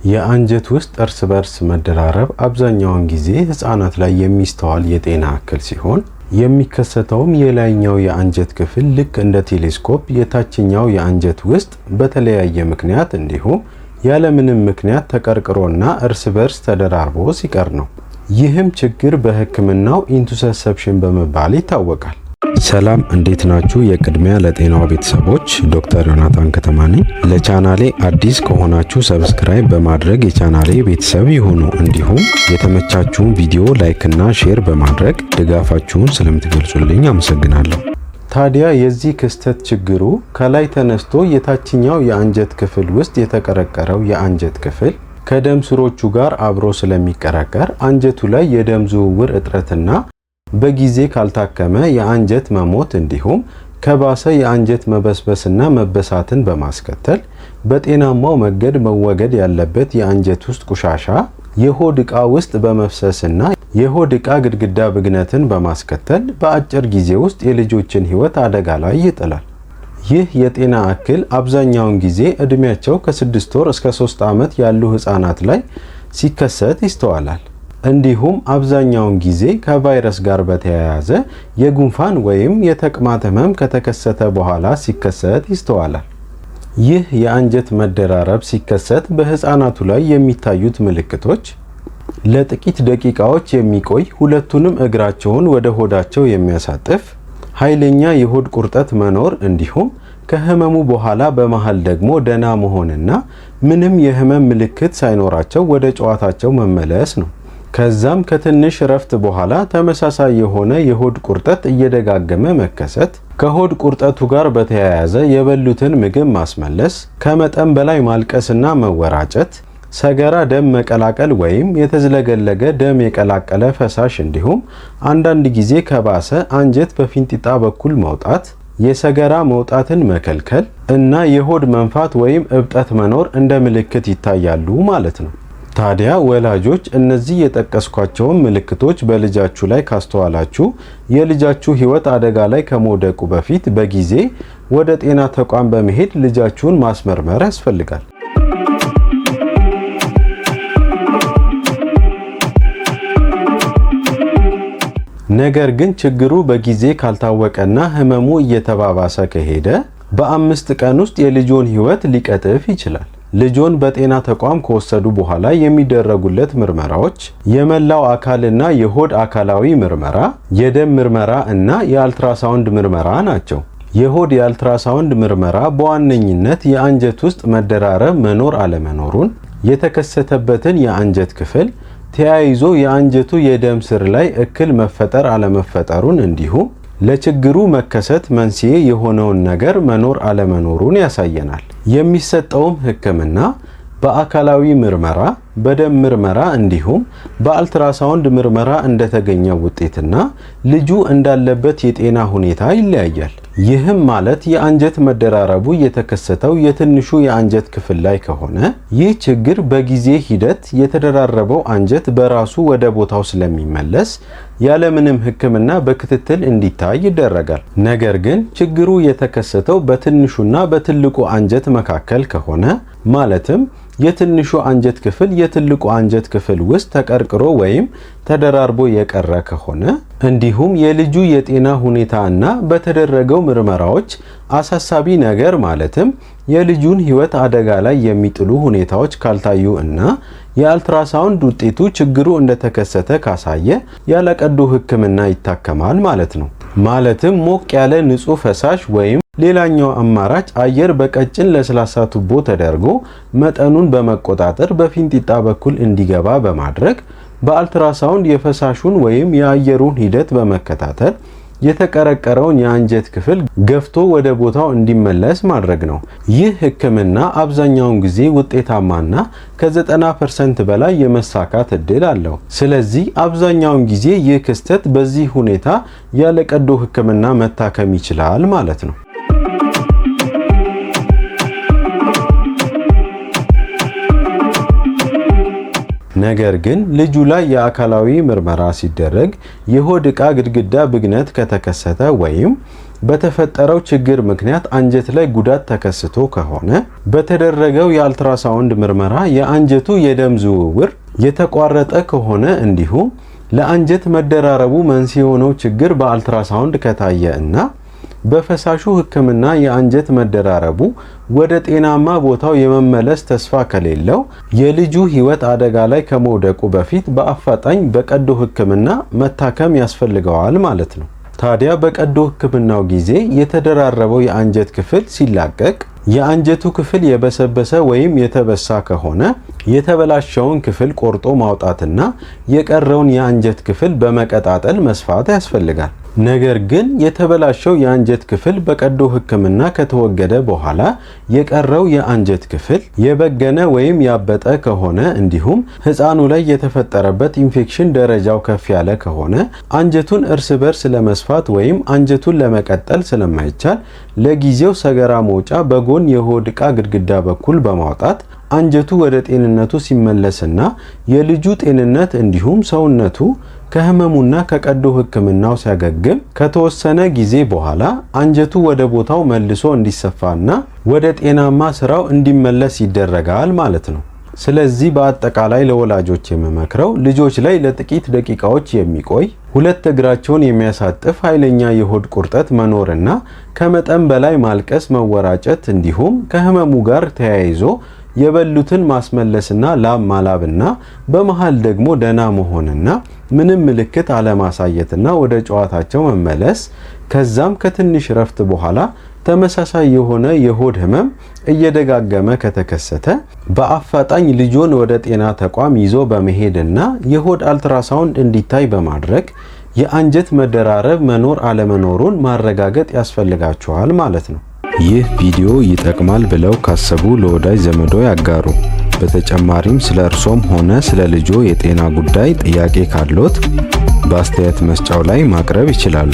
የአንጀት ውስጥ እርስ በርስ መደራረብ አብዛኛውን ጊዜ ህፃናት ላይ የሚስተዋል የጤና እክል ሲሆን፣ የሚከሰተውም የላይኛው የአንጀት ክፍል ልክ እንደ ቴሌስኮፕ የታችኛው የአንጀት ውስጥ በተለያየ ምክንያት እንዲሁም ያለምንም ምክንያት ተቀርቅሮና እርስ በርስ ተደራርቦ ሲቀር ነው። ይህም ችግር በሕክምናው intussusception በመባል ይታወቃል። ሰላም፣ እንዴት ናችሁ? የቅድሚያ ለጤናው ቤተሰቦች፣ ዶክተር ዮናታን ከተማ ነኝ። ለቻናሌ አዲስ ከሆናችሁ subscribe በማድረግ የቻናሌ ቤተሰብ ይሁኑ። እንዲሁም የተመቻችሁን ቪዲዮ like እና share በማድረግ ድጋፋችሁን ስለምትገልጹልኝ አመሰግናለሁ። ታዲያ የዚህ ክስተት ችግሩ ከላይ ተነስቶ የታችኛው የአንጀት ክፍል ውስጥ የተቀረቀረው የአንጀት ክፍል ከደም ስሮቹ ጋር አብሮ ስለሚቀረቀር አንጀቱ ላይ የደም ዝውውር እጥረትና በጊዜ ካልታከመ የአንጀት መሞት እንዲሁም ከባሰ የአንጀት መበስበስና መበሳትን በማስከተል በጤናማው መንገድ መወገድ ያለበት የአንጀት ውስጥ ቆሻሻ የሆድ ዕቃ ውስጥ በመፍሰስና የሆድ ዕቃ ግድግዳ ብግነትን በማስከተል በአጭር ጊዜ ውስጥ የልጆችን ሕይወት አደጋ ላይ ይጥላል። ይህ የጤና እክል አብዛኛውን ጊዜ ዕድሜያቸው ከ6 ወር እስከ 3 ዓመት ያሉ ሕፃናት ላይ ሲከሰት ይስተዋላል። እንዲሁም አብዛኛውን ጊዜ ከቫይረስ ጋር በተያያዘ የጉንፋን ወይም የተቅማጥ ህመም ከተከሰተ በኋላ ሲከሰት ይስተዋላል። ይህ የአንጀት መደራረብ ሲከሰት በህፃናቱ ላይ የሚታዩት ምልክቶች ለጥቂት ደቂቃዎች የሚቆይ፣ ሁለቱንም እግራቸውን ወደ ሆዳቸው የሚያሳጥፍ ኃይለኛ የሆድ ቁርጠት መኖር፣ እንዲሁም ከህመሙ በኋላ በመሃል ደግሞ ደና መሆንና ምንም የህመም ምልክት ሳይኖራቸው ወደ ጨዋታቸው መመለስ ነው። ከዛም ከትንሽ እረፍት በኋላ ተመሳሳይ የሆነ የሆድ ቁርጠት እየደጋገመ መከሰት፣ ከሆድ ቁርጠቱ ጋር በተያያዘ የበሉትን ምግብ ማስመለስ፣ ከመጠን በላይ ማልቀስና መወራጨት፣ ሰገራ ደም መቀላቀል ወይም የተዝለገለገ ደም የቀላቀለ ፈሳሽ፣ እንዲሁም አንዳንድ ጊዜ ከባሰ አንጀት በፊንጢጣ በኩል መውጣት፣ የሰገራ መውጣትን መከልከል እና የሆድ መንፋት ወይም እብጠት መኖር እንደ ምልክት ይታያሉ ማለት ነው። ታዲያ ወላጆች፣ እነዚህ የጠቀስኳቸውን ምልክቶች በልጃችሁ ላይ ካስተዋላችሁ የልጃችሁ ሕይወት አደጋ ላይ ከመውደቁ በፊት በጊዜ ወደ ጤና ተቋም በመሄድ ልጃችሁን ማስመርመር ያስፈልጋል። ነገር ግን ችግሩ በጊዜ ካልታወቀና ህመሙ እየተባባሰ ከሄደ በ5 ቀን ውስጥ የልጆን ሕይወት ሊቀጥፍ ይችላል። ልጆን በጤና ተቋም ከወሰዱ በኋላ የሚደረጉለት ምርመራዎች የመላው አካልና የሆድ አካላዊ ምርመራ፣ የደም ምርመራ እና የአልትራሳውንድ ምርመራ ናቸው። የሆድ የአልትራሳውንድ ምርመራ በዋነኝነት የአንጀት ውስጥ መደራረብ መኖር አለመኖሩን፣ የተከሰተበትን የአንጀት ክፍል፣ ተያይዞ የአንጀቱ የደም ስር ላይ እክል መፈጠር አለመፈጠሩን፣ እንዲሁም ለችግሩ መከሰት መንስኤ የሆነውን ነገር መኖር አለመኖሩን ያሳየናል። የሚሰጠውም ሕክምና በአካላዊ ምርመራ፣ በደም ምርመራ እንዲሁም በአልትራሳውንድ ምርመራ እንደተገኘው ውጤትና ልጁ እንዳለበት የጤና ሁኔታ ይለያያል። ይህም ማለት የአንጀት መደራረቡ የተከሰተው የትንሹ የአንጀት ክፍል ላይ ከሆነ ይህ ችግር በጊዜ ሂደት የተደራረበው አንጀት በራሱ ወደ ቦታው ስለሚመለስ ያለምንም ሕክምና በክትትል እንዲታይ ይደረጋል። ነገር ግን ችግሩ የተከሰተው በትንሹና በትልቁ አንጀት መካከል ከሆነ፣ ማለትም የትንሹ አንጀት ክፍል የትልቁ አንጀት ክፍል ውስጥ ተቀርቅሮ ወይም ተደራርቦ የቀረ ከሆነ፣ እንዲሁም የልጁ የጤና ሁኔታ እና በተደረገው ምርመራዎች አሳሳቢ ነገር፣ ማለትም የልጁን ሕይወት አደጋ ላይ የሚጥሉ ሁኔታዎች ካልታዩ እና የአልትራሳውንድ ውጤቱ ችግሩ እንደተከሰተ ካሳየ ያለ ቀዶ ሕክምና ይታከማል ማለት ነው። ማለትም ሞቅ ያለ ንጹህ ፈሳሽ ወይም ሌላኛው አማራጭ አየር በቀጭን ለስላሳ ቱቦ ተደርጎ መጠኑን በመቆጣጠር በፊንጢጣ በኩል እንዲገባ በማድረግ በአልትራሳውንድ የፈሳሹን ወይም የአየሩን ሂደት በመከታተል የተቀረቀረውን የአንጀት ክፍል ገፍቶ ወደ ቦታው እንዲመለስ ማድረግ ነው። ይህ ሕክምና አብዛኛውን ጊዜ ውጤታማና ከ90% በላይ የመሳካት እድል አለው። ስለዚህ አብዛኛውን ጊዜ ይህ ክስተት በዚህ ሁኔታ ያለ ቀዶ ሕክምና መታከም ይችላል ማለት ነው። ነገር ግን ልጁ ላይ የአካላዊ ምርመራ ሲደረግ የሆድ ዕቃ ግድግዳ ብግነት ከተከሰተ ወይም በተፈጠረው ችግር ምክንያት አንጀት ላይ ጉዳት ተከስቶ ከሆነ፣ በተደረገው የአልትራሳውንድ ምርመራ የአንጀቱ የደም ዝውውር የተቋረጠ ከሆነ፣ እንዲሁም ለአንጀት መደራረቡ መንስኤ የሆነው ችግር በአልትራሳውንድ ከታየ እና በፈሳሹ ሕክምና የአንጀት መደራረቡ ወደ ጤናማ ቦታው የመመለስ ተስፋ ከሌለው፣ የልጁ ሕይወት አደጋ ላይ ከመውደቁ በፊት በአፋጣኝ በቀዶ ሕክምና መታከም ያስፈልገዋል ማለት ነው። ታዲያ በቀዶ ሕክምናው ጊዜ የተደራረበው የአንጀት ክፍል ሲላቀቅ የአንጀቱ ክፍል የበሰበሰ ወይም የተበሳ ከሆነ የተበላሸውን ክፍል ቆርጦ ማውጣትና የቀረውን የአንጀት ክፍል በመቀጣጠል መስፋት ያስፈልጋል። ነገር ግን የተበላሸው የአንጀት ክፍል በቀዶ ሕክምና ከተወገደ በኋላ የቀረው የአንጀት ክፍል የበገነ ወይም ያበጠ ከሆነ፣ እንዲሁም ሕፃኑ ላይ የተፈጠረበት ኢንፌክሽን ደረጃው ከፍ ያለ ከሆነ፣ አንጀቱን እርስ በርስ ለመስፋት ወይም አንጀቱን ለመቀጠል ስለማይቻል ለጊዜው ሰገራ መውጫ በጎን የሆድ ዕቃ ግድግዳ በኩል በማውጣት አንጀቱ ወደ ጤንነቱ ሲመለስና የልጁ ጤንነት እንዲሁም ሰውነቱ ከህመሙና ከቀዶ ሕክምናው ሲያገግም ከተወሰነ ጊዜ በኋላ አንጀቱ ወደ ቦታው መልሶ እንዲሰፋና ወደ ጤናማ ስራው እንዲመለስ ይደረጋል ማለት ነው። ስለዚህ በአጠቃላይ ለወላጆች የምመክረው ልጆች ላይ ለጥቂት ደቂቃዎች የሚቆይ፣ ሁለት እግራቸውን የሚያሳጥፍ ኃይለኛ የሆድ ቁርጠት መኖርና ከመጠን በላይ ማልቀስ፣ መወራጨት፣ እንዲሁም ከህመሙ ጋር ተያይዞ የበሉትን ማስመለስና ላብ ማላብና በመሃል ደግሞ ደና መሆንና ምንም ምልክት አለማሳየትና ወደ ጨዋታቸው መመለስ፣ ከዛም ከትንሽ ረፍት በኋላ ተመሳሳይ የሆነ የሆድ ህመም እየደጋገመ ከተከሰተ በአፋጣኝ ልጆን ወደ ጤና ተቋም ይዞ በመሄድና የሆድ አልትራሳውንድ እንዲታይ በማድረግ የአንጀት መደራረብ መኖር አለመኖሩን ማረጋገጥ ያስፈልጋቸዋል ማለት ነው። ይህ ቪዲዮ ይጠቅማል ብለው ካሰቡ ለወዳጅ ዘመዶ ያጋሩ። በተጨማሪም ስለ እርሶም ሆነ ስለ ልጆ የጤና ጉዳይ ጥያቄ ካሎት በአስተያየት መስጫው ላይ ማቅረብ ይችላሉ።